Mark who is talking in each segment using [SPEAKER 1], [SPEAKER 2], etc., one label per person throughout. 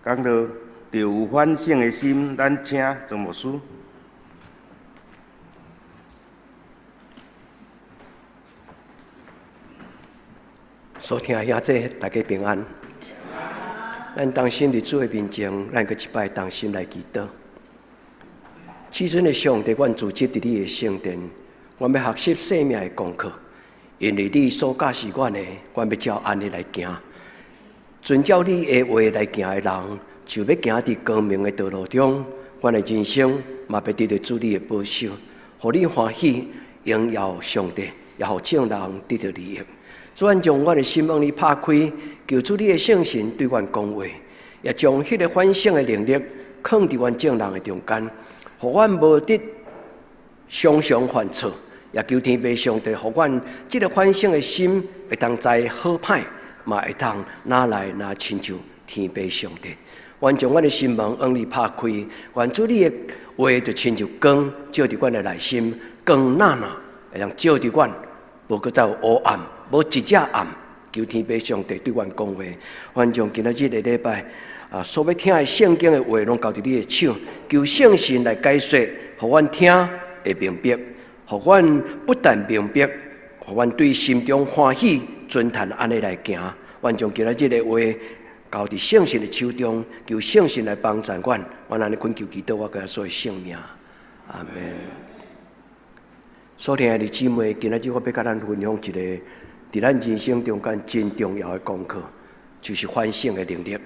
[SPEAKER 1] 講到著有反省的心，咱請莊牧師。
[SPEAKER 2] 所聽的兄弟，大家平安。咱同心佇主的面前，咱閣一擺同心來祈禱。至尊的上帝，阮聚集佇你的聖殿，阮欲學習生命的功課，因為你所教示阮的，阮欲照按呢來行。遵照你的話來行的人，就欲行佇光明的道路中。阮的人生嘛欲得著主你的保守，予你歡喜，榮耀上帝，也予眾人得著利益。主，阮將阮的心向你拍開，求主你的聖神對阮講話，也將彼个反省的能力囥佇阮眾人的中間，予阮無得常常犯錯，也求天父上帝，予阮這个反省的心會當知好歹，嘛會當若來若親像天父上帝。阮將阮的心門向你拍開，願主你的話就親像光照佇阮的內心，光若若會當照佇阮，無閣再有烏暗。無一隻暗，求天父上帝對阮講話。阮將今仔日的禮拜啊，所欲聽的聖經的話，攏交佇你的手，求聖神來解說，予阮聽會明白，予阮不但明白，予阮對心中歡喜，尊嘆按呢來行。阮將今仔日的話交佇聖神的手中，求聖神來幫助阮。阮按呢懇求祈禱，我耶穌的聖名，阿門。所聽的姊妹，今仔日我欲佮咱分享一个佇咱人生中間真重要的功課，就是反省的能力。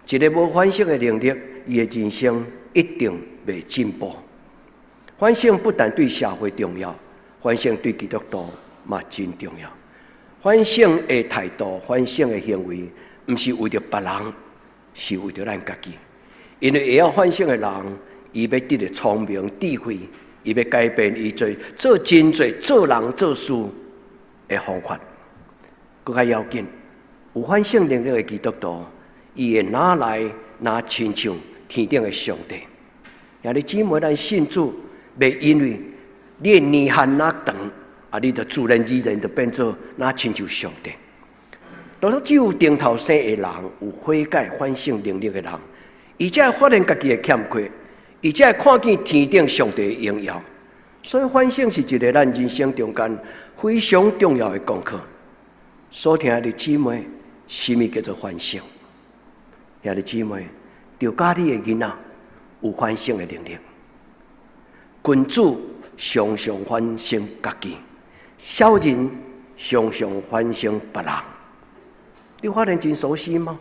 [SPEAKER 2] 一个無反省的能力，伊的人生一定袂進步。反省不但對社會重要，反省對基督徒嘛真重要。反省的態度、反省的行為，毋是為著別人，是為著咱家己。因為會曉反省的人，伊欲得著聰明智慧。伊欲改變伊做做真濟做人做事的方法，閣較要緊，有反省能力的基督徒，伊會若來若親像天頂的上帝。兄弟姊妹，咱信主，袂因為你的年限若長，啊，你就自然而然就變做若親像上帝。當初只有頂頭生的人，有悔改反省能力的人，伊才會發現家己的欠缺。伊才會看見天頂上帝的榮耀，所以反省是一个咱人生中間非常重要的功課。所聽的姊妹，啥物叫做反省？兄弟姊妹，著教你的囡仔有反省的能力。君子常常反省家己，小人常常反省別人。你發現真熟悉嗎？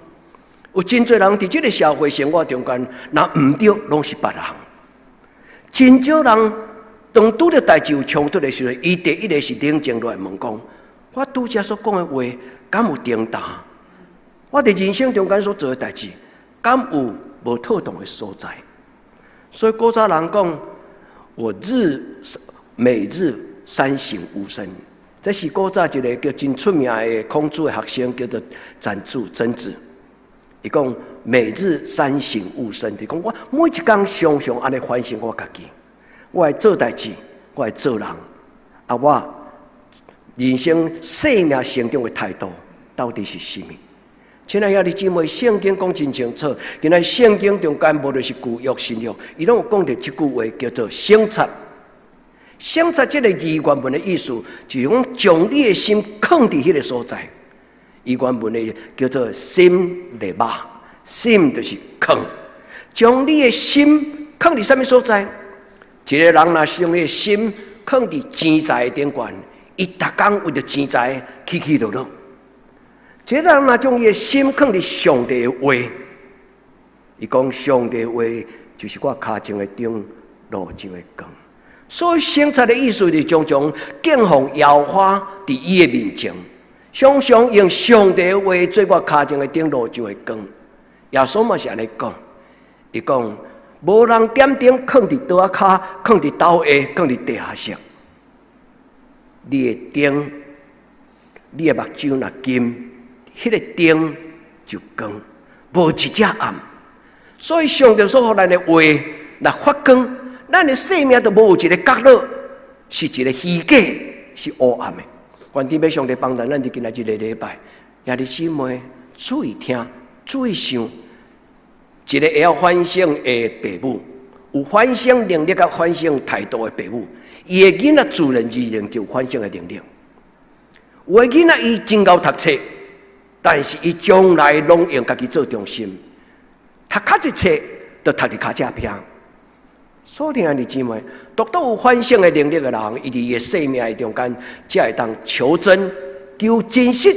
[SPEAKER 2] 有真濟人佇這个社會生活中間，若毋對，攏是別人。真少人當拄著代誌有衝突的時陣，伊第一个是冷靜落來問講：我拄才所講的話，敢有重擔？我佇人生中間所做的代誌，敢有無妥當的所在？所以古早人講：我日每日三省吾身。這是古早一个叫真出名的孔子的學生，叫做曾子曾子。伊講每日三省吾身，就講我每一工常常按呢反省我家己，我的做代誌，我的做人，啊，我人生生命成長的態度到底是啥物？親愛兄弟姊妹，聖經講真清楚，今仔聖經中間無論是舊約新約，伊攏有講著這句話叫做省察。省察這个字原文的意思，就是講將你的心囥佇彼个所在。伊原文的叫做心的肉，心就是囥，將你的心囥佇啥物所在？一个人若將伊的心囥佇錢財頂懸，伊逐工為著錢財起起落落。一個人若將伊的心囥佇上帝的話，伊講上帝的話就是我跤前的燈，路上的光。所以省察的意思就是常常敬奉耶和華佇伊的面前。常常用上帝的話做我跤前的燈，路上的光。耶穌嘛是按呢講，伊講無人點燈囥佇桌仔跤，囥佇斗下，囥佇地下室。你的燈，你的目睭若金，彼个燈就光，無一隻暗。所以上帝所予咱的話若發光，咱的生命就無有一个角落是一个虛假，是烏暗的。願天父上帝幫助咱，佇今仔日這个禮拜，兄弟姊妹注意聽，注意想，一个會曉反省的爸母，有反省能力佮反省態度的爸母，伊的囡仔自然而然就有反省的能力。有的囡仔伊真𠢕讀冊，但是伊將來攏用家己做中心，讀較濟冊，就讀佇跤脊骿。所以兄弟姊妹，獨獨有反省的能力的人，伊佇伊的生命的中間，才會當求真、求真實、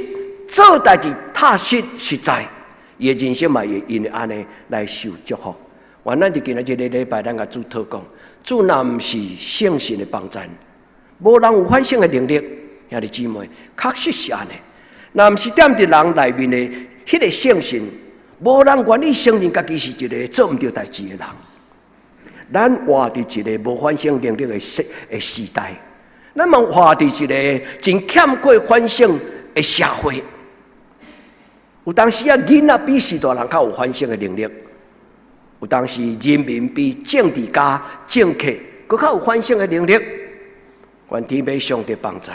[SPEAKER 2] 做代誌踏實實在，伊的人生嘛會因為按呢來受祝福。願咱佇今仔這個禮拜，咱共主禱告，主若毋是聖神的幫贊，無人有反省的能力。兄弟姊妹，確實是按呢。若毋是踮佇人內面的彼個聖神，無人願意承認家己是一個做毋著代誌的人。咱活佇一個無反省能力的時代，咱嘛活佇一個真欠缺反省的社會。有當時啊，囡仔比序大人較有反省的能力；有當時人民比政治家、政客閣較有反省的能力。願天父上帝幫贊，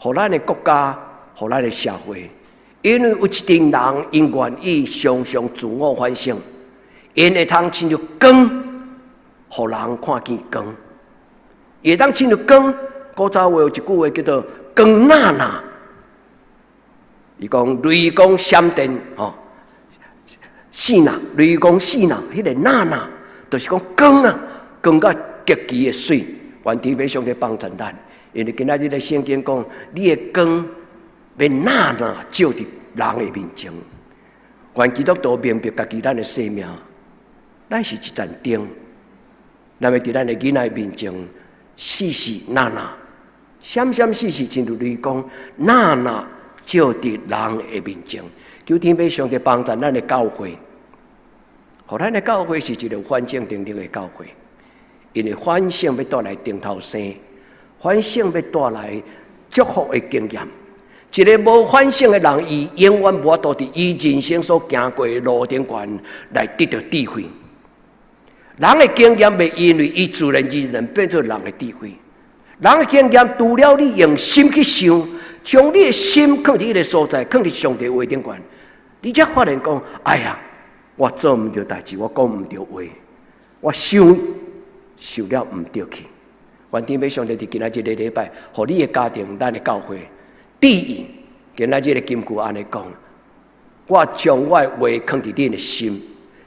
[SPEAKER 2] 予咱的國家，予咱的社會，因為有一群人𪜶願意常常自我反省，𪜶會通親像光，予人看見光，會當親像光。古早話有一句話叫做“光若若”，伊講雷公閃電吼，四若雷公四若，彼個若若，就是講光啊，光甲極其的媠。願天父上帝幫助咱，因為今仔日的聖經講，你的光欲若若照佇人的面前。願基督徒明白家己咱的生命，咱是一盞燈。咱欲佇咱的囡仔面前，時時若若，閃閃爍爍，親像雷公，若若照佇人的面前。求天父上帝幫助咱的教會，予咱的教會是一個有反省能力的教會，因為反省欲帶來頂頭生，反省欲帶來祝福的經驗。一個無反省的人，伊永遠無法度佇伊人生所行過的路頂懸來得著智慧。人的經驗袂因為伊自然而然變做人的智慧。人的經驗除了你用心去想，將你的心囥佇彼個所在，囥佇上帝話頂懸，你才發現講：哎呀，我做毋著代誌，我講毋著話，我想想了毋著去。願天父上帝佇今仔這個禮拜，予你的家庭、咱的教會，第一，今仔這個金句按呢講：我將我的話囥佇恁的心，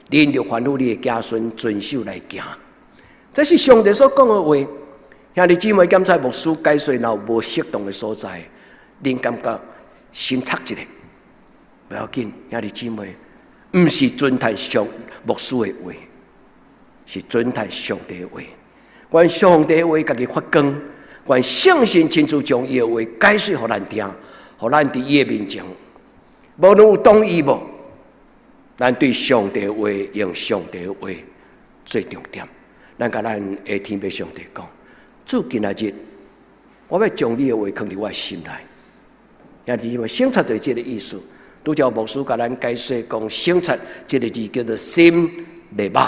[SPEAKER 2] 恁就吩咐你的子孫遵守來行。這是上帝所講的話。兄弟姊妹，檢查牧師解說，若有無適當的所在，恁感覺心插一下，無要緊。兄弟姊妹，毋是尊抬上牧師的話，是尊抬上帝的話。願上帝的話家己發光，願聖神親自將伊的話解說予咱聽，予咱佇伊的面前，無論有同意無，咱對上帝的話用上帝的話做重點。咱共咱的天父上帝講：主，今仔日，我欲將你的話囥佇我的心內。兄弟姊妹，省察就是這個意思。拄才牧師共咱解說講，省察這個字叫做心內肉，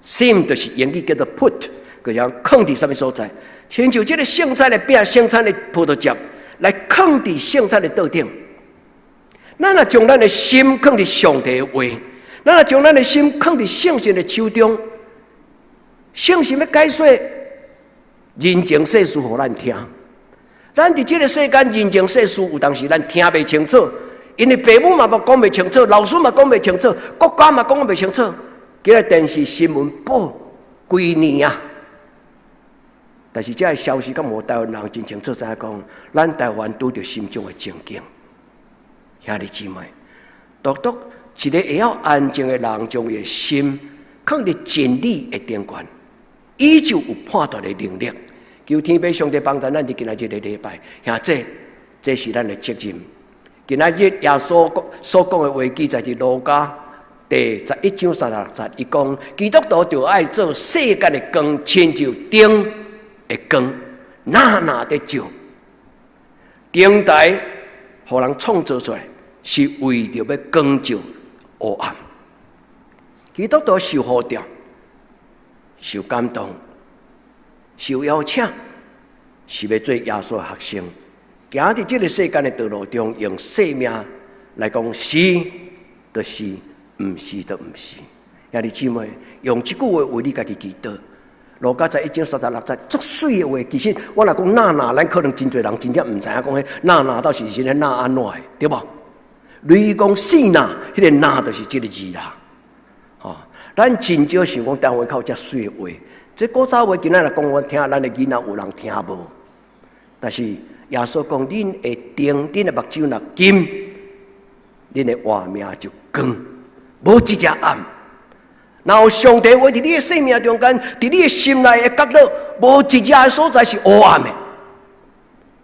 [SPEAKER 2] 心就是英語叫做 put，就像囥佇啥物所在。親像這個聖餐的餅、聖餐的葡萄汁，來囥佇聖餐的桌頂。咱若將咱的心囥佇上帝的話，咱若將咱的心囥佇聖神的手中，聖神欲解說人情世事予咱聽。咱佇這個世間人情世事，有當時咱聽袂清楚，因為父母嘛無講袂清楚，老師嘛講袂清楚，國家嘛講袂清楚。今日電視新聞報規年啊，但是這个消息敢無台灣人真清楚知影講，咱台灣拄著心中的情境。兄弟姊妹，獨獨一個會曉安靜的人，將伊的心囥佇真理的頂懸，伊就有判斷的能力。求天父上帝幫助咱佇今仔這個禮拜，兄弟，這是咱的責任。今仔日耶穌所講的話記載佇路加第11章36節，伊講基督徒就愛做世間的光，親像燈的光，若若佇照。燈台予人創造出來，是為著欲光照黑暗。基督徒受呼召、受感動、受邀請，是欲做耶穌的學生，行佇這個世間的道路中，用生命來講是，就是，毋是就毋是。兄弟姊妹，用這句話為你家己祈禱。路加11章36節，足媠的話，其實我若講若若，咱可能真濟人真正毋知影講彼若若到底是咧若按怎的，對無？雷公四若，彼個若就是這个字啦。吼，咱真少想講台灣較有遮媠的話。這古早話今仔日講予阮聽，咱的囡仔有人聽無？但是耶穌講，恁的燈，恁的目睭若金，恁的活命就光，無一隻暗。若有上帝話佇你的生命中間，佇你的心內的角落，無一隻所在是烏暗的，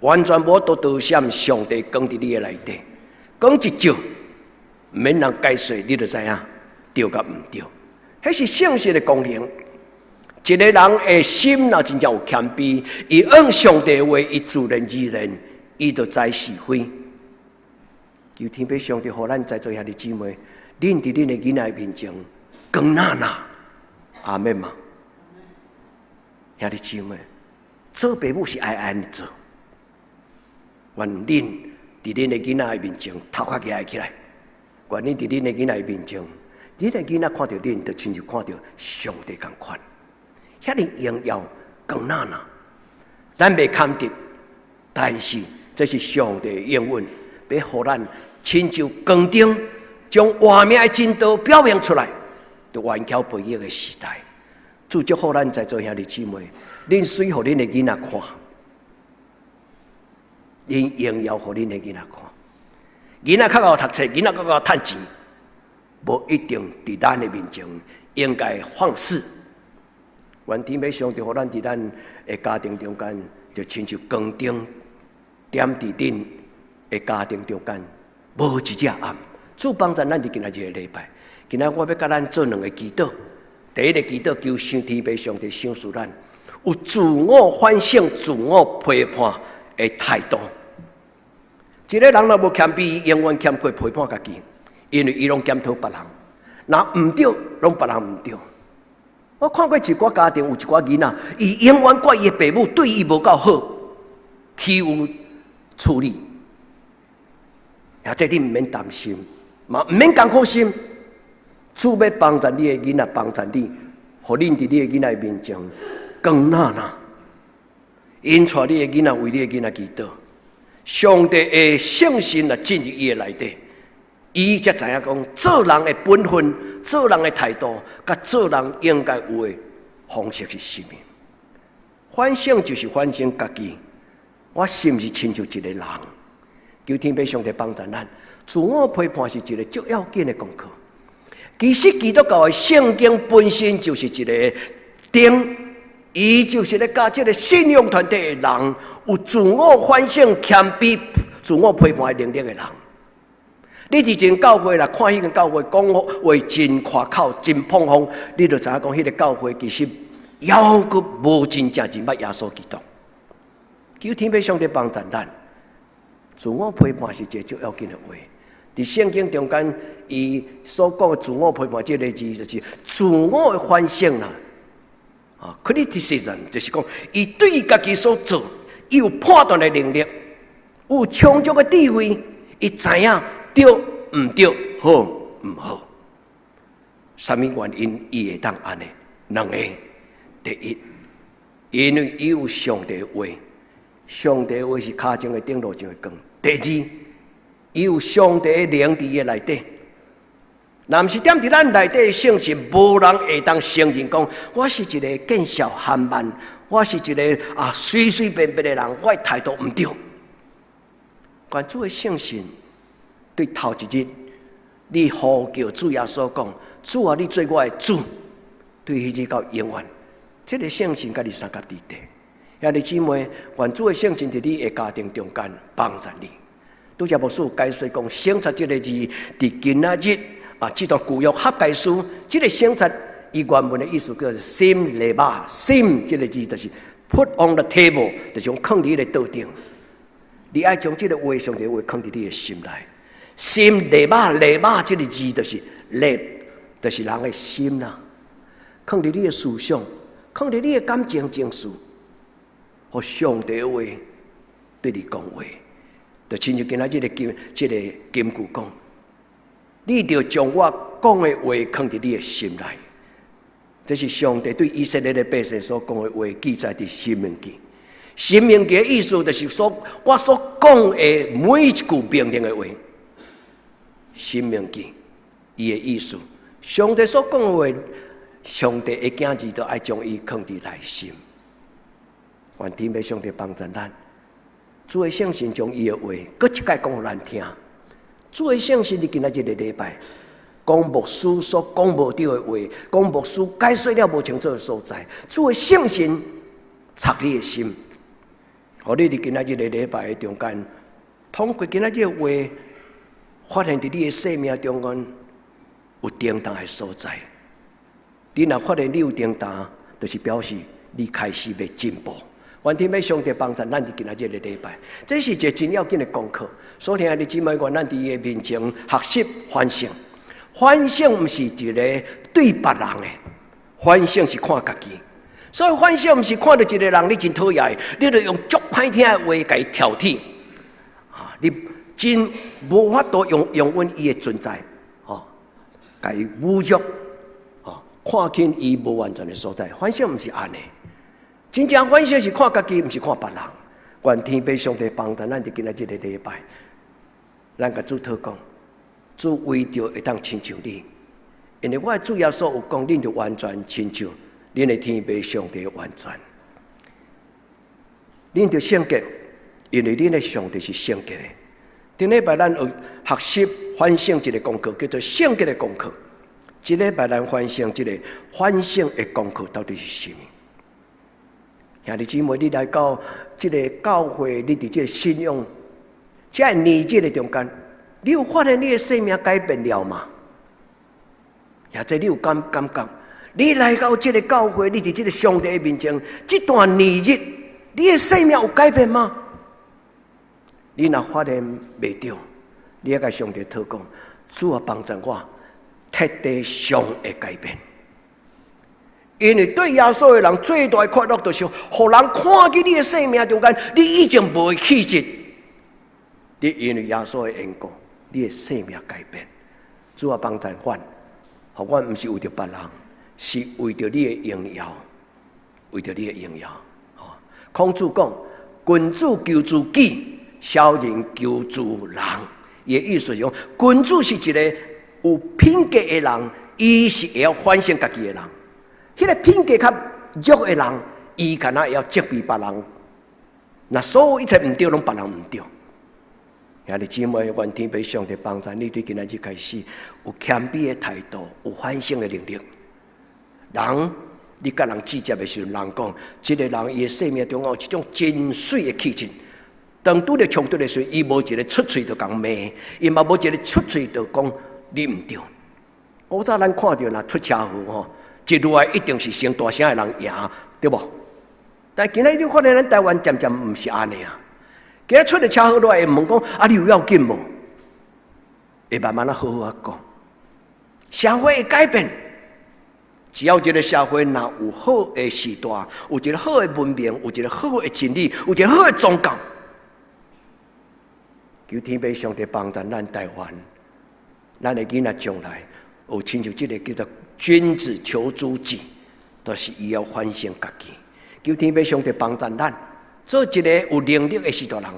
[SPEAKER 2] 完全無法度躲閃上帝光佇你的內底。光一照，毋免人解說，你就知影對佮毋對。彼是聖神的功能。一个人的心若真正有謙卑，伊按上帝話，伊自然而然，伊就知是非。求天父上帝，予咱在座兄弟姊妹，恁佇恁的囡仔面前，光若若，阿們嗎？兄弟姊妹，做爸母是愛按呢做。願恁佇恁的囡仔面前頭殼舉起來，願恁佇恁的囡仔面前，恁的囡仔看著恁，就親像看著上帝仝款，遐爾榮耀光若若，咱袂堪得，但是這是上帝的應允，欲予咱親像光燈，將活命的真道表明出來。佇頑巧背逆的時代，主祝福咱在座兄弟姊妹，恁媠予恁的囡仔看，恁榮耀予恁的囡仔看。囡仔較𠢕讀冊，囡仔較𠢕趁錢，無一定佇咱的面前應該放肆。願天父上帝予咱佇咱的家庭中間，就親像光燈點佇恁的家庭中間，無一隻暗。主幫助咱佇今仔日的禮拜。今仔我欲共咱做兩个祈禱。第一个祈禱，求上天父上帝賞賜咱有自我反省、自我批判的態度。一个人若無謙卑，永遠謙過批判家己，因為伊攏檢討別人，若毋對，攏別人毋對。我看過一寡家庭有一寡囡仔，伊永遠怪伊的爸母對伊無夠好，欺負處理。或者你毋免擔心，嘛毋免艱苦心。主欲幫助你的囡仔，幫助你，予恁佇你的囡仔面前光若若，𪜶帶你的囡仔為你的囡仔祈禱。上帝的聖神若進入伊的內底，伊才知影講做人的本分、做人的態度，佮做人應該有的方式是啥物？反省就是反省家己，我是毋是親像一个人？求天父上帝幫助咱，自我批判是一个足要緊的功課。其實基督教的聖經本身就是一个燈，伊就是咧教這个信仰團體的人有自我反省、謙卑、自我批判的能力的人。你佇一間教會來看彼間教會講話真誇口、真膨風，你就知影講彼个教會其實猶閣無真正認捌耶穌基督。求天父上帝幫助咱，自我批判是一个足要緊的話。佇聖經中間，伊所講的自我批判這个字，就是自我的反省啦。啊，criticism 就是講，伊對家己所做，伊有判斷的能力，有充足的智慧，伊知影對毋對，好毋好。啥物原因伊會當按呢？兩个，第一，因為伊有上帝話，上帝話是跤前的燈，路上的光。第二，伊有上帝的靈佇伊內底，若毋是踮佇咱內底的聖神，無人會當承認講，我是一个見笑憨慢，我是一个隨隨便便的人，我的態度毋對。願主的聖神對頭一日，你呼叫主耶穌講：主啊，你做我的主，對彼日到永遠，這个聖神佮你相佮佇底。兄弟姊妹，願主的聖神佇你的家庭中間幫助你。拄才牧師解說講，省察這个字，佇今仔日啊，這段舊約哈該書，這个省察伊原文的意思叫做心禮肉，心這个字就是 put on the table，就是講囥佇彼个桌頂。你愛將這个話，上帝話囥佇你的心內。心禮肉，禮肉這个字就是禮，就是人的心啦。囥佇你的思想，囥佇你的感情情緒，予上帝的話對你講話。就親像今仔這个金，這个金句講，你著將我講的話囥佇你的心內。這是上帝對以色列的百姓所講的話，記載佇申命記。申命記的意思就是說，我所講的每一句命令的話。申命記，伊的意思，上帝所講的話，上帝的囝兒都愛將伊囥佇內心。願天父上帝幫助咱，主的聖神將伊的話，閣一擺講予咱聽。主的聖神佇今仔日這個禮拜，講牧師所講無著的話，講牧師解說了無清楚的所在，主的聖神插你的心，予你佇今仔日這個禮拜的中間，通過今仔日的話，發現佇你的生命中間有叮當的所在。你若發現你有叮當，就是表示你開始欲進步。願天父上帝幫助咱佇今仔日這個禮拜，這是一個真要緊的功課。所以兄弟姊妹，願咱佇伊的面前學習反省。反省毋是一個對別人的，反省是看家己。所以反省毋是看著一個人你真討厭，你就用足歹聽的話共伊挑剔。啊，你真無法度容容忍伊的存在，吼，共伊侮辱，吼，看輕伊無完全的所在。反省毋是按呢，真正反省是看家己，毋是看別人。願天父上帝幫助咱佇今仔這個禮拜，咱共主禱告。主為著會當親像你，因為我的主耶穌有講，恁著完全親像恁的天父上帝完全。恁著聖潔，因為恁的上帝是聖潔的。頂禮拜咱學學習反省一個功課，叫做聖潔的功課。這禮拜咱反省這個反省的功課到底是啥物？兄弟姊妹，你來到這個教會，你佇這個信仰，這個年節的中間，你有發現你的生命改變了嗎？或者你有感感覺，你來到這個教會，你佇這個上帝的面前，這段年日，你的生命有改變嗎？你若發現袂著，你愛共上帝禱告，主啊，幫助我徹底上的改變。因為對耶穌的人最大的快樂，就是予人看見你的生命中間，你以前無的氣質，你因為耶穌的緣故，你的生命改變。主啊，幫助阮，予阮毋是為著別人，是為著你的榮耀，為著你的榮耀。孔子講：君子求諸己，小人求諸人。伊的意思是講，君子是一個有品格的人，伊是會曉反省家己的人。彼個品格較弱的人，伊敢若會曉責備別人。若所有一切毋對，攏別人毋對。兄弟姊妹，願天父上帝幫助你，對今仔日開始有謙卑的態度，有反省的能力。人，你佮人接觸的時陣，人講，這個人伊的生命中有一種真媠的氣質。當拄著衝突的時陣，伊無一个出喙就共罵，伊嘛無一个出喙就講你毋對。古早咱看著若出車禍吼，一落來一定是先大聲的人贏，對無？但今仔日你發現咱台灣漸漸毋是按呢啊。今仔出了車禍落來，會問講啊，你有要緊無？會慢慢仔好好仔講。社會會改變，只要這個社會若有好的時代，有一個好的文明，有一個好的真理，有一個好的宗教，求天父上帝幫助咱台灣，咱的囡仔將來有親像這個叫做君子求諸己，就是伊要反省家己。求天父上帝幫助咱，做一個有能力的序大人。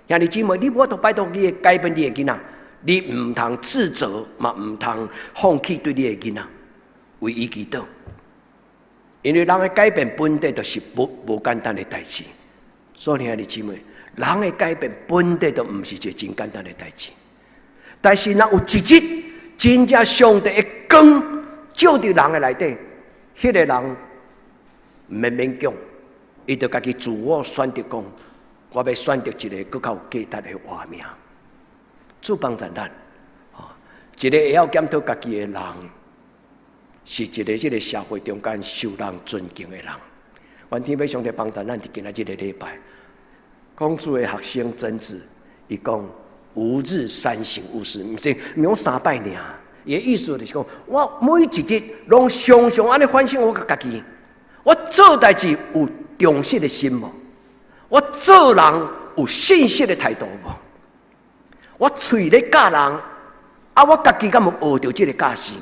[SPEAKER 2] 兄弟姊妹，你無法度拜託你的改變你的囡仔，你毋通自責，嘛毋通放棄對你的囡仔，為伊祈禱。因為人的改變本底就是無簡單的代誌。所以兄弟姊妹，人的改變本底就毋是一個真簡單的代誌。但是若有一日真正上帝的光照佇人的內底，彼個人毋免勉強，伊就家己自我選擇講，我欲選擇一個閣較有價值的活命。主幫助咱，一個會曉檢討家己的人，是一個這個社會中間受人尊敬的人。願天父上帝幫助咱佇今仔這個禮拜，孔子的學生曾子，伊講吾日三省吾身，毋是毋講三擺爾。伊的意思就是講，我每一日攏常常按呢反省我家己，我做代誌有忠實的心無？我做人有信實的態度無？我喙咧教人，啊，我家己敢有學著這个教示？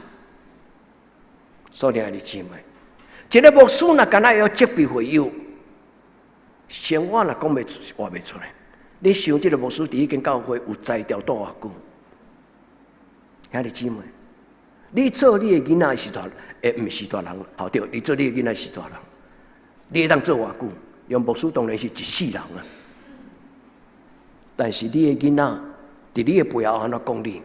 [SPEAKER 2] 所以兄弟姊妹，一个牧師若敢若會曉責備會友，生活若講袂出，活袂出來。你想這個牧師佇彼間教會有才調蹛偌久？兄弟姊妹，你做你的囡仔是大，毋是大人，好對，你做你的囡仔是大人，你會當做偌久？用牧師當然是一世人啊。但是你的囡仔佇你的背後按怎講你？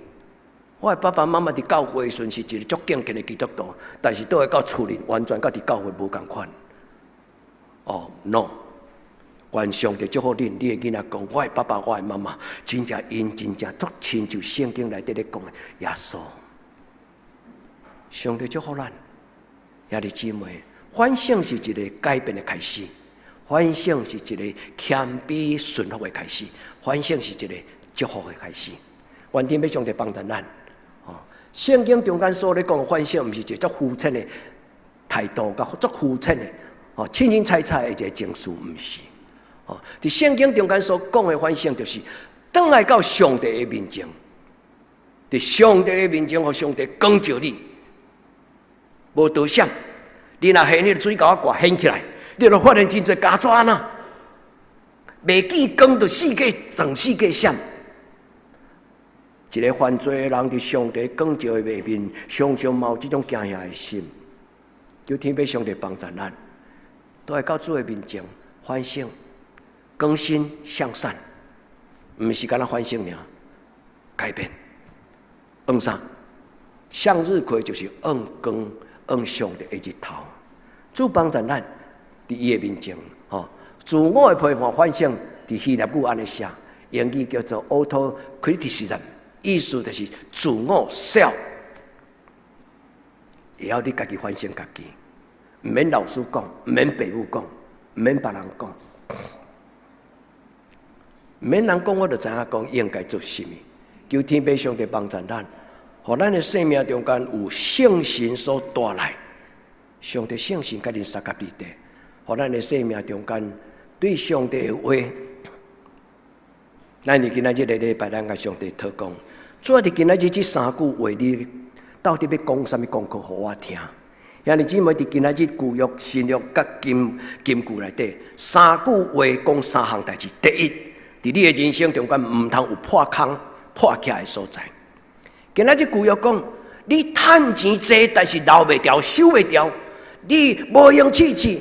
[SPEAKER 2] 我的爸爸媽媽佇教會時陣是一個足敬虔的基督徒，但是倒來到厝裡完全佮佇教會無仝款。哦，no，願上帝祝福恁，你的囡仔講，我的爸爸，我的媽媽，真正𪜶真正足親像聖經內底咧講的耶穌。上帝祝福咱，兄弟姊妹，反省是一個改變的開始，反省是一個謙卑順服的開始，反省是一個祝福的開始。願天父上帝幫助咱。哦，聖經中間所咧講的反省，毋是一個足膚淺的態度，佮足膚淺的哦，清清彩彩的一個情緒，毋是。哦，佇聖經中間所講的反省，就是轉來到上帝的面前，佇上帝的面前，予上帝光照你，無躲閃。你若掀彼個水溝仔蓋掀起來，你就發現真濟膠紙仔，袂見光就四界全世界閃。一個犯罪的人佇上帝光照的下面，常常嘛有這種驚嚇的心。求天父上帝幫助咱，都會到主的面前反省、更新向善，毋是干焦反省爾，改變。向啥？向日葵就是向光、向上帝的日頭。主幫助咱佇伊的面前，吼，自我的批判反省，佇希臘語按呢寫，英語叫做 auto criticism，意思就是自我 self，會曉你家己反省家己，毋免老師講，毋免爸母講，毋免別人講，毋免人講，我就知影講應該做啥物。求天父上帝幫助咱，予咱的生命中間有聖神所帶來，上帝聖神佮恁相佮佇底，予咱的生命中間對上帝的話，咱佇今仔日這個禮拜，咱共上帝禱告，主啊，佇今仔日這三句話，你到底欲講啥物功課予我聽？兄弟姊妹，佇今仔日舊約、新約佮金金句內底，三句話講三項代誌。第一，佇你的人生中間，毋通有破空、破起來的所在。今仔日舊約講，你趁錢濟，但是留袂牢、收袂牢；你無閒試試，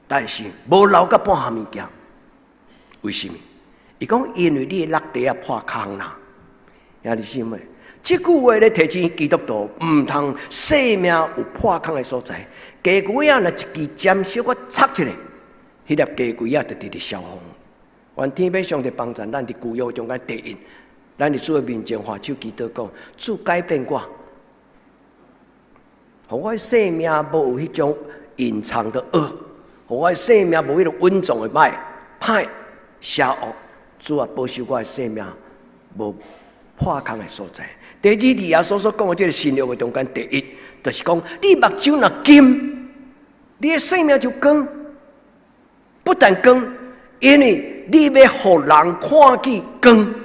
[SPEAKER 2] 但是無留到半項物件。為什麼？伊講因為你的落地啊破空啦。兄弟姊妹，這句話咧提醒基督徒，毋通生命有破空的所在。雞胿仔若一支針小可插一下，彼粒雞胿仔就直直消風。願天父上帝幫助咱佇舊約中間第一，咱佇主的面前揮手祈禱講：主改變我，予我的生命無有彼種隱藏的惡，予我的生命無彼個隱藏的歹歹邪惡。主啊，保守我的生命無破空的所在。第二，佇耶穌所講的這個新約的中間，第一就是講，你目睭若金，你的生命就光。不但光，因為你欲予人看見光，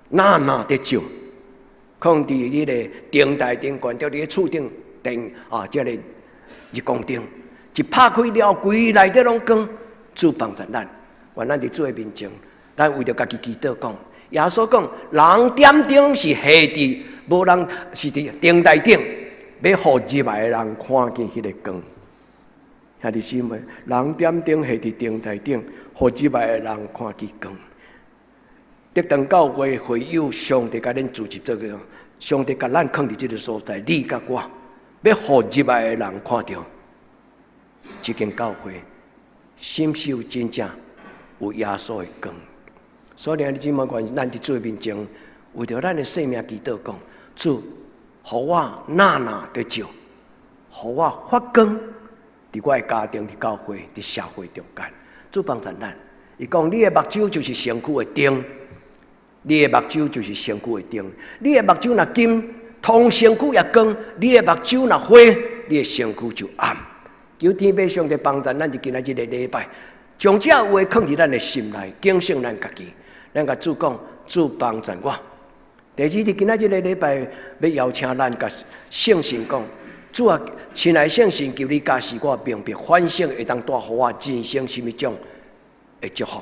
[SPEAKER 2] 若若佇照，放佇你的燈台頂懸，著佇厝頂燈啊，這個日光燈一拍開了，規內底攏光，主幫助咱，願咱佇主的面前，咱為著家己祈禱講。耶穌講，人點燈是下佇，無人是佇燈台頂，欲予入來的人看見彼個光。兄弟姊妹，人點燈下佇燈台頂，予入來的人看見光。德堂教會會友，上帝共恁組織這個，上帝共咱囥佇這個所在，你佮我，欲予入來的人看著，這間教會是毋是有真正有耶穌的光？所以，兄弟姊妹，願咱佇主的面前，為著咱的生命祈禱講：主，予我若若得照，予我發光，佇我的家庭、佇教會、佇社會中間，主幫助咱。伊講：你的目睭就是身軀的燈，你的目睭就是身軀的燈。你的目睭若金，通身軀也光；你的目睭若花，你的身軀就暗。求天父上帝幫助咱，佇今仔日這個禮拜，將這話囥佇咱的心內，警醒咱家己。咱共主講，主幫助我。第二，佇今仔這个禮拜欲邀請咱共聖神講：主啊，親愛聖神，求你教示我明白，反省會當帶予我人生啥物種的祝福。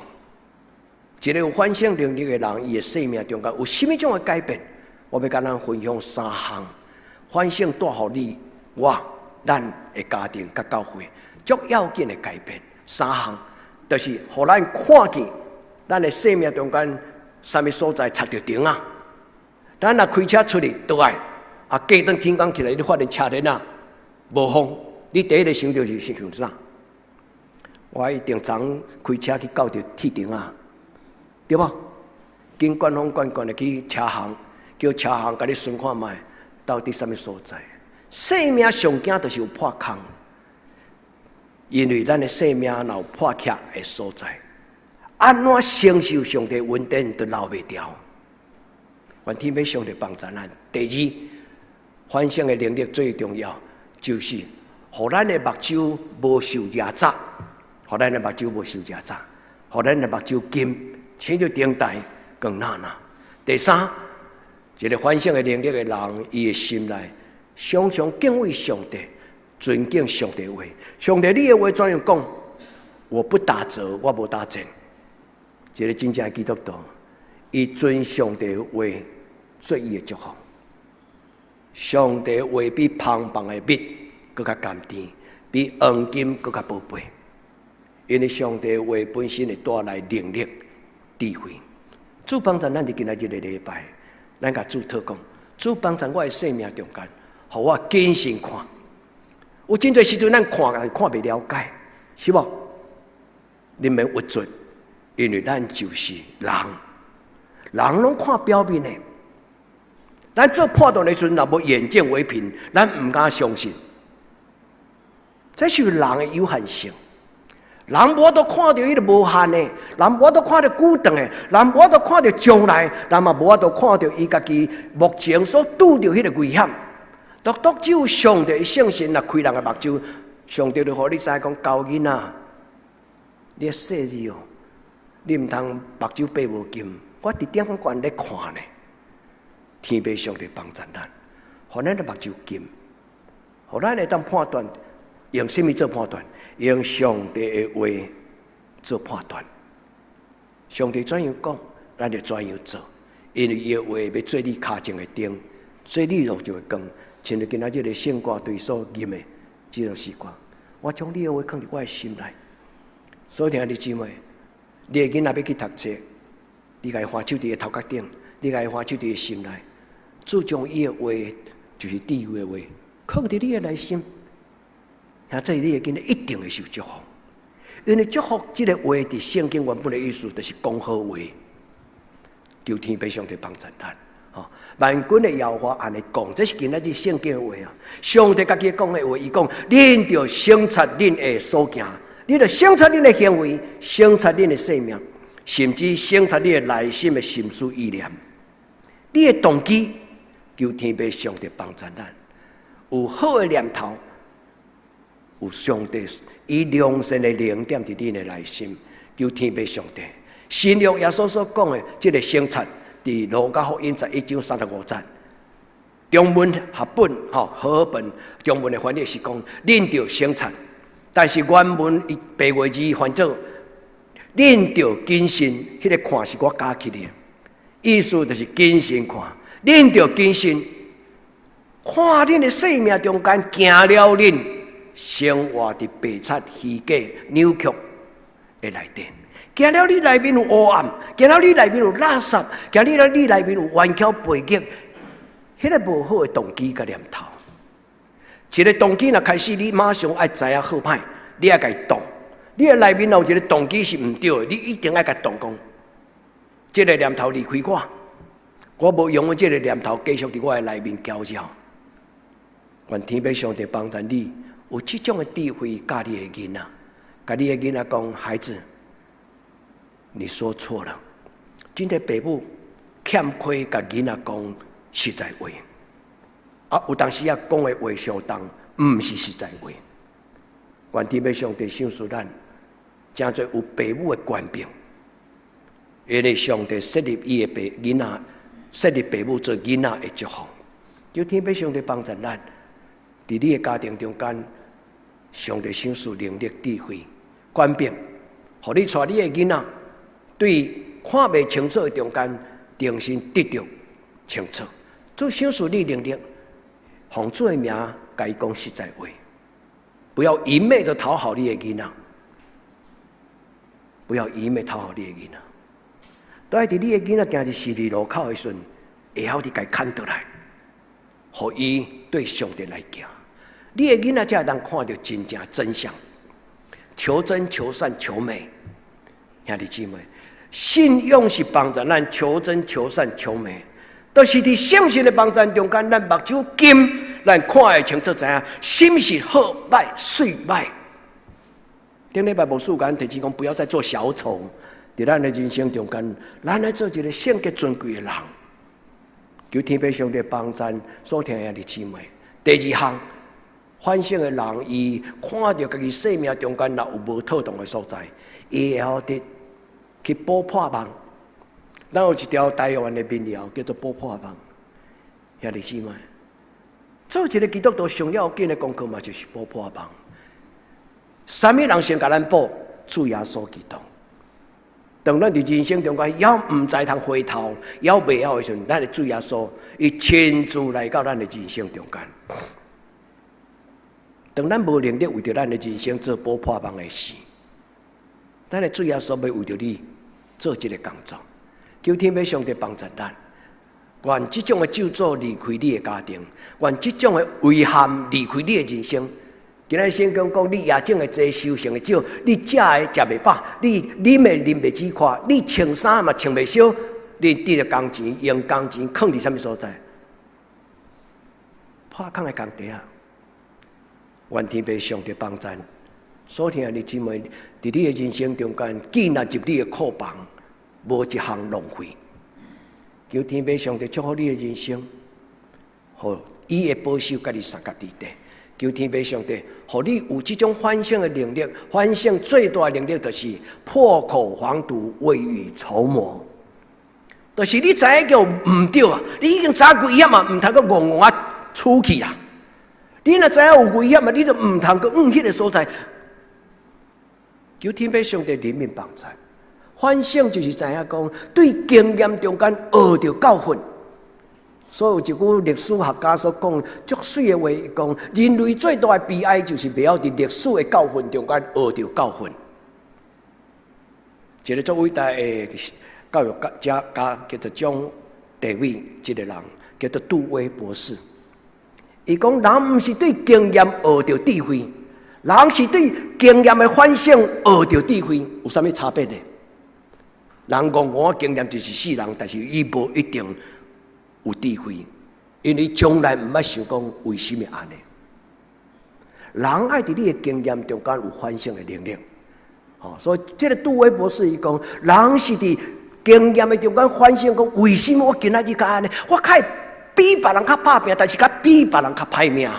[SPEAKER 2] 一个有反省能力的人，伊的生命中間有啥物種的改變？我欲共咱分享三項反省帶予你、我、咱的家庭佮教會足要緊的改變。三項就是予咱看見咱的生命中間啥物所在插著燈仔。咱若開車出去倒來，啊，隔頓天光起來，你發現車輪仔無風，你第一个想著是想啥？我一定昨開車去到著鐵燈仔，對無？緊關風關關的去車行，叫車行共你巡看覓，到底啥物所在？生命上驚就是有破空，因為咱的生命若有破缺的所在，按怎承受上帝恩典都留袂牢。願天父上帝幫助咱。第二，反省的能力最重要，就是予咱的目睭無受壓榨，予咱的目睭無受壓榨，予咱的目睭金，親像燈台光那那。第三，一個反省的能力的人，伊的心內常常敬畏上帝，尊敬上帝話。上帝你的話怎樣講？我不打折，我無打折。一個真正的基督徒，伊尊上帝話做伊的祝福。上帝話比芳芳的蜜閣較甘甜，比黃金閣較寶貝。因為上帝話本身會帶來能力、智慧。主幫助咱佇今仔日的禮拜，咱共主禱告，主幫助我的生命中間，予我謹慎看。有真濟時陣咱看，但看袂了解，是無？你免鬱卒，因為咱就是人，人攏看表面的。咱做判斷的時陣，若無眼見為憑，咱毋敢相信。這是人的有限性。人無法度看著彼个無限的，人無法度看著久長的，人無法度看著將來，人嘛無法度看著伊家己目前所拄著彼个危險。獨獨只有上帝聖神若開人的目睭，上帝就予你知講，狗囡仔，你細膩哦，你毋通目睭閉無金，我佇頂懸咧看呢。天父上帝幫助咱，予咱的目睭金，予咱會當判斷，用啥物做判斷？用上帝的話做判斷。上帝怎樣講，咱就怎樣做，因為伊的話欲做你跤前的燈，做你路上的光。親像今仔這个聖歌隊所吟的這首詩歌，我將你的話囥佇我的心內。所以兄弟姊妹，你的囡仔欲去讀冊，你共伊橫手佇伊頭殼頂，你共伊橫手佇伊心內，主將伊的話就是智慧的話，囥佇你的內心，兄弟，你的囡仔一定會受祝福。因為祝福這个話佇聖經原本的意思，就是講好話，求天父上帝幫助咱。吼，萬軍的耶和華按呢講，這是今仔日聖經的話啊。上帝家己講的話，伊講：恁著省察恁的所行，恁著省察恁的行為，省察恁的生命，甚至省察你的內心的心思意念。你的動機，求天父上帝幫助咱，有好的念頭，有上帝以良善的靈踮佇恁的內心，求天父上帝。新約耶穌所講的這个省察，佇路加福音11章35節，中文合本吼和合本中文的翻譯是講恁著省察，但是原文伊白話字翻做恁著謹慎，彼个看是我加起的，意思就是謹慎看，恁著謹慎看恁的生命中間行了恁生活佇白賊虛假扭曲的內底。行了你內面有黑暗，行了你內面有垃圾，行了你內面有彎曲背逆，彼个無好的動機佮念頭。一个動機若開始，你馬上愛知影好歹，你愛共伊擋。你的內面若有一个動機是毋對的，你一定愛共伊擋講。這个念頭離開我，我無容許這个念頭繼續佇我的內面攪擾。願天父上帝幫助你，有這種的智慧教你的囡仔，共你的囡仔講，孩子，你說錯了。真濟爸母欠缺共囡仔講實在話，啊，有當時啊講的話相當，毋是實在話。願天父上帝賞賜咱，成做有爸母的權柄，因為上帝設立伊的爸囡仔，設立父母做囡仔的祝福。求天父上帝幫助咱，佇你的家庭中間，上帝賞賜能力、智慧、權柄，予你帶你的囡仔，對看袂清楚的中間，重新得著清楚。主賞賜你能力，奉主的名，共伊講實在話，不要一昧的討好你的囡仔，不要一昧討好你的囡仔。都愛佇你的囡仔行佇十字路口的時陣，會曉佇共伊牽倒來，予伊對上帝來行。你的囡仔才會當看著真正真相，求真、求善、求美。兄弟姊妹，信仰是幫助咱求真、求善、求美。就是佇信實的幫助中間，咱目睭金，咱看會清楚知影，啥物是好歹、媠歹。頂禮拜牧師共咱提醒講，不要再做小丑。佇咱的人生中間，咱來做一個聖潔尊貴的人。求天父上帝幫助所聽的兄弟姊妹。第二項，反省的人，伊看著家己生命中間若有無妥當的所在，伊會曉得去補破網。咱有一條台灣的民謠叫做補破網，兄弟姊妹，做一個基督徒上要緊的功課嘛，就是補破網。啥物人先共咱補？主耶穌基督。當咱佇人生中間猶毋知通回頭，猶袂曉的時陣，咱的主耶穌伊親自來到咱的人生中間。當咱無能力為著咱的人生做補破網的事，咱的主耶穌欲為著你做這個工作。求天父上帝幫助咱，願這種的咒詛離開你的家庭，願這種的遺憾離開你的人生。今仔聖經講，你夜種的濟，收成的少，你食的食袂飽，你啉的啉袂止渴，你穿衫嘛穿袂少，你得著工錢，用工錢囥佇啥物所在？破空的工地啊！願天父上帝幫助，所聽的姊妹，佇你的人生中間，金若入你的庫房，無一項浪費。求天父上帝祝福你的人生，予伊的保守佮你相佮佇底。求天父上帝，予你有這種反省的能力。反省最大的能力就是破口防堵，未雨綢繆。就是你知影叫毋對啊，你已經知影危險啊，毋通閣戇戇仔出去啊。你若知影有危險啊，你就毋通閣往彼个所在。求天父上帝憐憫幫助。反省就是知影講，對經驗中間學著教訓。所以有一句歷史學家所講足媠的話，伊講人類最大的悲哀就是袂曉佇歷史的教訓中間學著教訓。一個足偉大的教育家叫做蔣大為，這個人叫做杜威博士。伊講人毋是對經驗學著智慧，人是對經驗的反省學著智慧，有啥物差別呢？人戇戇經驗就是死人，但是伊無一定有智慧，因為從來毋捌想講為啥物按呢。人愛佇你的經驗中間有反省的能力，吼，所以這個杜威博士伊講，人是佇經驗的中間反省講，為啥物我今仔日較按呢？我較會比別人較拍拚，但是較比別人較歹命。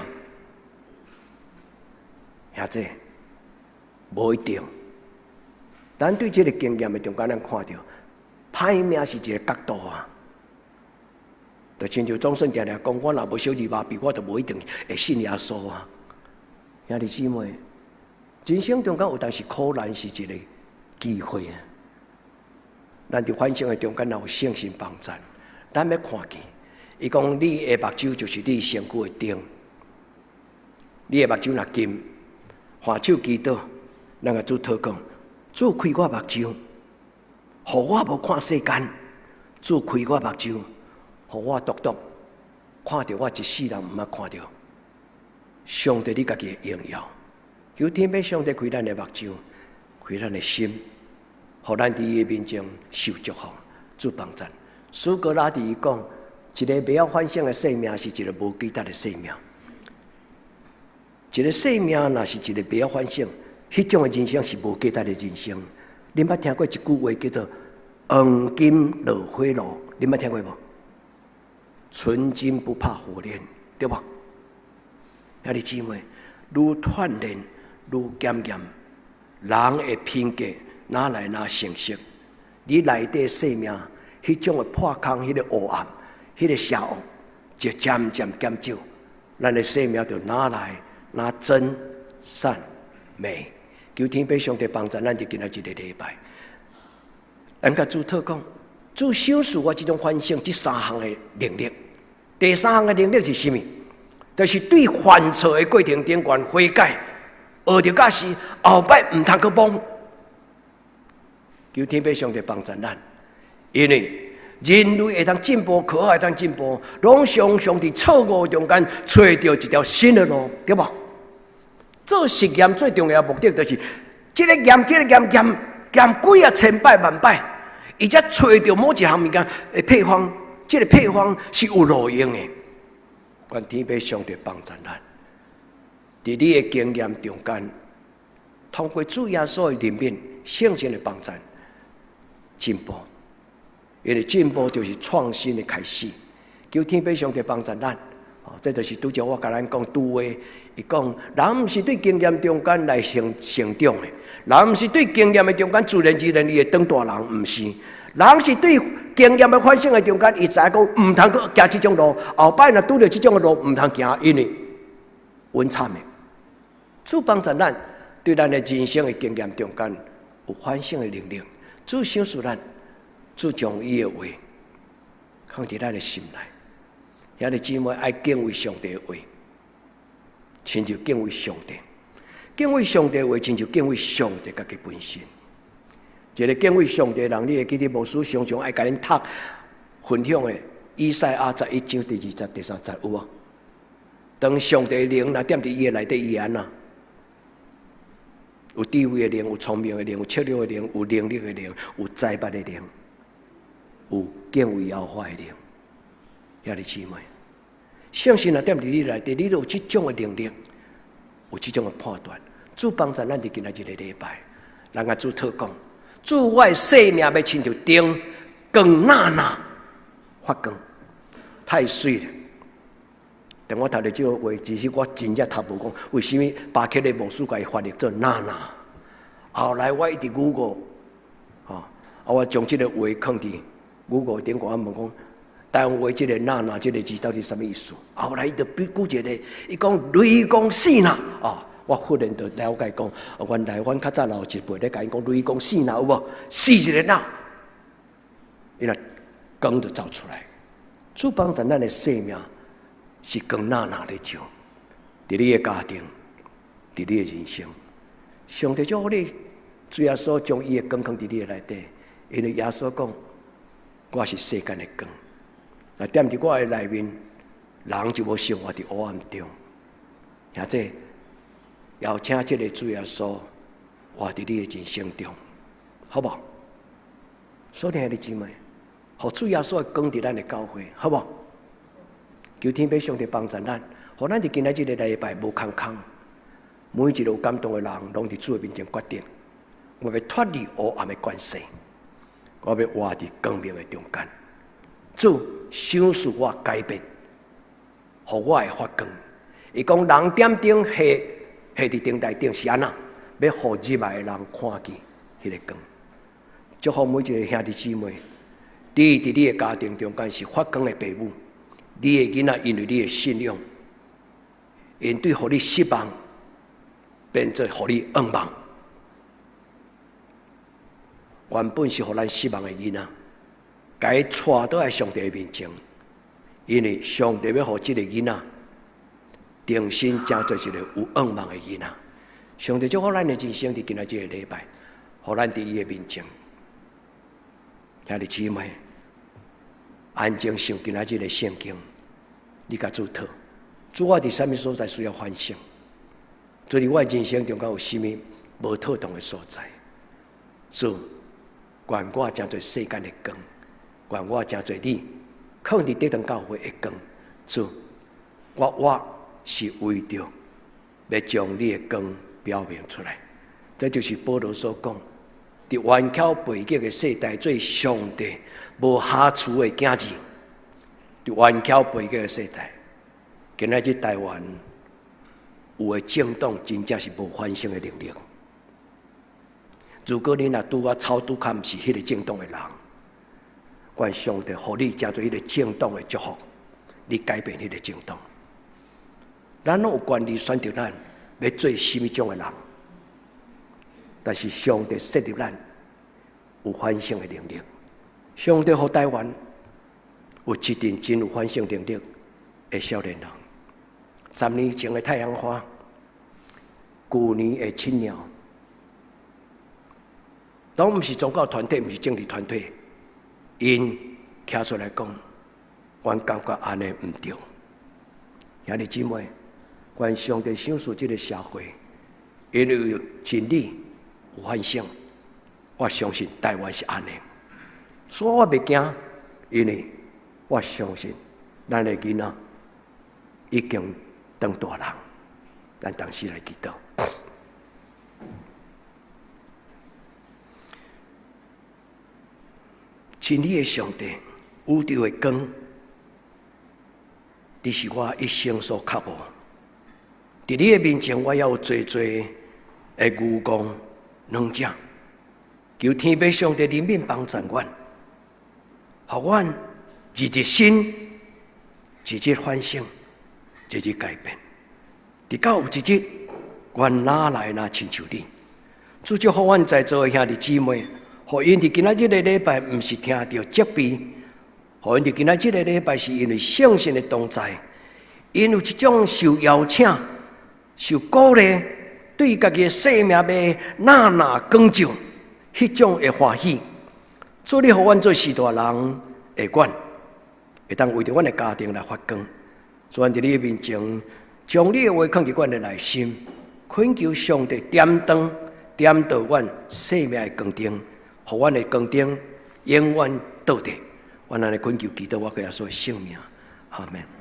[SPEAKER 2] 兄弟，無一定。咱對這個經驗的中間，咱看著歹命是一個角度啊。就親像莊勝定定講，我若無小二麻痹，我就無一定會信耶穌啊。兄弟姊妹，人生中間有當時苦難是一個機會啊。咱佇反省的中間，若有聖神幫助，咱欲看見，伊講你的目睭就是你身軀的燈，你的目睭若金，還手祈禱，咱共主禱告，主開我目睭，予我無看世間；主開我目睭，予我獨獨看著我一世人毋捌看著上帝你家己的榮耀。求天父上帝開咱的目睭，開咱的心，予咱佇伊的面前受祝福，主幫贊。蘇格拉底講，一個袂曉反省的生命是一個無價值的生命。一個生命若是一個袂曉反省，彼種的人生是無價值的人生。恁捌聽過一句話叫做“黃金落火爐”，恁捌聽過無？純金不怕火煉，對無？兄弟姊妹，愈鍛煉愈檢驗，人的品格哪來哪成熟？你內底生命彼種的破空，彼個黑暗。彼个邪惡就漸漸減少，咱的生命就愈來愈真善美。求天父上帝幫助咱佇今仔這个禮拜，咱共主禱講，主賞賜我這種反省，這三項的能力。第三項的能力是啥物？就是對犯錯的過程頂懸悔改，學著教訓，後擺毋通閣摸。求天父上帝幫助咱，因為人類會當進步，科學會當進步，攏常常佇錯誤中間揣著一條新的路，對無？做實驗最重要的目的就是，這个驗，這个驗，驗驗幾仔千擺萬擺，伊才揣著某一項物件的配方，這个配方是有路用的。願天父上帝幫助咱，佇你的經驗中間，通過主耶穌的憐憫、聖神的幫助，進步。因為進步就是創新的開始。求天父上帝幫助咱。哦，這就是拄才我共咱講拄話，伊講人毋是對經驗中間來成成長的，人毋是對經驗的中間自然自然伊會當大人，毋是。人是對經驗的反省的中間，伊知影講毋通閣行這種路，後擺若拄著這種的路，毋通行，因為穩慘的。主幫助咱對咱的人生的經驗中間有反省的能力，主賞賜咱，主將伊的話放佇咱的心內。兄弟姊妹愛敬畏上帝的話，親像敬畏上帝，敬畏上帝的話，親像敬畏上帝家己本身。一个敬畏上帝的人，你會記得牧師常常愛共恁讀分享的以賽亞11章第二節、第三節有無？當上帝靈若踮佇伊的內底，伊會按怎？有智慧的靈，有聰明的靈，有策略的靈，有能力的靈，有知捌的靈，有敬畏耶和華的靈。兄弟姊妹，聖神若踮佇你內底，你就有這種的能力，有這種的判斷。主幫助咱佇今仔這个禮拜，咱共主禱告，主，我的生命欲親像燈光若若發光，太媠了。當我讀著這個話，其實我真正讀無講，為啥物巴克的牧師共伊翻譯做若若？後來我一直 Google，吼，啊，我將這個話囥佇 Google 頂懸，我問講，台灣話這个若若這个字到底啥物意思？後來伊就比舉一个，伊講雷公四若，啊，我忽然就了解講，原來阮較早老一輩咧共𪜶講雷公四若有無？四一个若，伊若光就走出來。主幫助咱的生命是光若若咧照，佇你的家庭，佇你的人生，上帝祝福你，主耶穌將伊的光囥佇你的內底，因為耶穌講，我是世間的光。若踮佇我的內面，人就無生活佇黑暗中。兄弟，邀請這个主耶穌活佇你的人生中，好無？所以兄弟姊妹，予主耶穌的光佇咱的教會，好無？求天父上帝幫助咱，予咱佇今仔這个禮拜無空空。每一個有感動的人，攏佇主的面前決定，我欲脫離黑暗的權勢，我欲活佇光明的中間。主賞賜我改變，予我會發光。伊講人點燈下下佇燈台頂是按怎？欲予入來的人看見彼个光。祝福每一個兄弟姊妹，你佇你的家庭中間是發光的爸母，你的囡仔因為你的信仰，𪜶對予你失望，變做予你向望。原本是予咱失望的囡仔，共伊帶倒來上帝的面前，因為上帝欲予這个囡仔重新成做一個有向望的囡仔。上帝祝福咱的人生佇今仔這个禮拜，予咱佇伊的面前，兄弟姊妹，安靜想今仔這个聖經，你共主禱，主，我佇啥物所在需要反省？主，佇我的人生中間有啥物無妥當的所在？主，願我成做世間的光，願我成做你囥佇得堂教會的光。主，我活是為著欲將你的光表明出來。這就是保羅所講，佇頑巧悖逆的世代做上帝無瑕疵的囝兒。佇頑巧悖逆的世代，今仔日台灣有的政黨真正是無反省的能力。如果你若拄仔草拄較毋是彼个政黨的人，願上帝予你成做彼个政黨的祝福，你改變彼个政黨。咱攏有權利選擇咱欲做啥物種的人，但是上帝設立咱有反省的能力。上帝予台灣有一陣真有反省能力的少年人。10年前的太陽花，舊年的青鳥，攏毋是宗教團體，毋是政治團體，𪜶徛出來講，阮感覺按呢毋對。兄弟姊妹，願上帝賞賜這个社會，因為有真理，有反省，我相信台灣是按呢，所以我袂驚，因為我相信咱的囡仔已經當大人，咱同時來祈禱。真理的上帝，宇宙的光，你是我一生所渴慕。佇你的面前，我猶有濟濟的愚戇軟弱。求天父上帝憐憫幫助阮，予阮日日新，日日反省，日日改變。直到有一日，阮哪來若親像你？主祝福阮在座的兄弟姊妹，予𪜶佇今仔日个禮拜，毋是聽著責備，予𪜶佇今仔日个禮拜是因為聖神的同在，𪜶有一種受邀請、受鼓勵，對家己的生命欲若若光照，彼種的歡喜。主你予阮做序大人的阮，會當為著阮的家庭來發光。主阮佇你面前，將你的話囥佇阮的內心，懇求上帝點燈，點著阮生命的光燈，予阮的光燈永遠倒佇。阮按呢懇求祈禱，我閣耶穌的聖名，阿門。